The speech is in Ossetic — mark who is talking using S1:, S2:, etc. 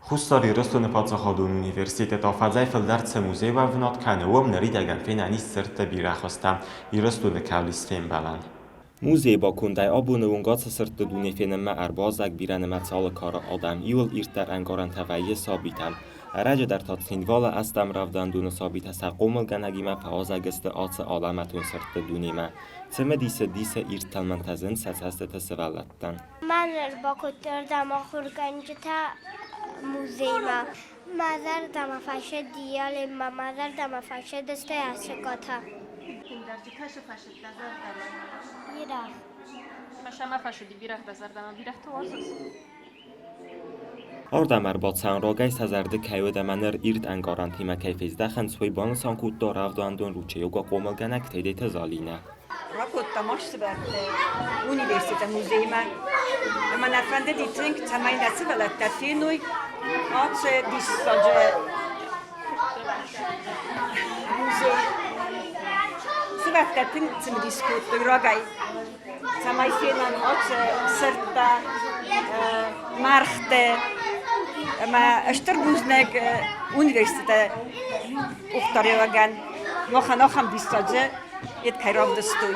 S1: Хуссар Ирыстоны паддзахадон университет афӕдзӕй фылдӕр цы музей уӕвынад кӕны, уым ныридӕгӕн фенӕн ис сырдты бирӕ хуызтӕ. Ирыстоны кӕуыл ис фембӕлӕн? Музейы бакондӕй абоны онг ацы сырдты дуне фенынмӕ ӕрбаззад бирӕнымӕц алы кары адӕм, иуыл ирддӕр ӕнкъарӕнтӕ вӕййы сабитӕн. Ӕрӕджы дӕр та Цхинвалы ӕстӕм рӕвдауӕндоны сабитӕ сӕ хъомылгӕнӕгимӕ фӕуазӕг сты ацы алӕмӕтон сырдты дунемӕ. Цымыдисы дисы ирд тӕлмӕнтӕ зынд сӕ цӕстыты сывӕллӕттӕн.
S2: Мӕн ӕрбакодтой ардӕм ахуыргӕнджытӕ музеймӕ. Мӕ зӕрдӕмӕ фӕсыди, мӕ зӕрдӕмӕ фӕсыдысты ацы котӕ. Бирӕгъ.
S3: Мӕ фӕсыди бирӕгъ дӕ зӕрдӕмӕ. Бирӕгъты уарзыс?
S1: Ардӕм ӕрбацӕуын рагӕй сӕ зӕрды кӕй уыд ӕмӕ ныр ирд ӕнкъарӕнтимӕ кӕй фездӕхынц, уый банысан кодта рӕвдауӕндон Ручъеугӕ хъомылгӕнӕг Тедеты Залинӕ.
S4: Ракодта мах университеты музеймӕ ӕмӕ нӕ фӕндыди тынг, цӕмӕй нӕ сывӕллӕттӕ феной ацы диссаджы музей. Сывӕллӕттӕ тынг цымыдис кодтой рагӕй, цӕмӕй фенӕм ацы сырдтӕ, мӕргътӕ ӕмӕ стыр бузныг университеты къухдариуӕгӕн махӕн ахӕм диссаджы йед кӕй равдыстой.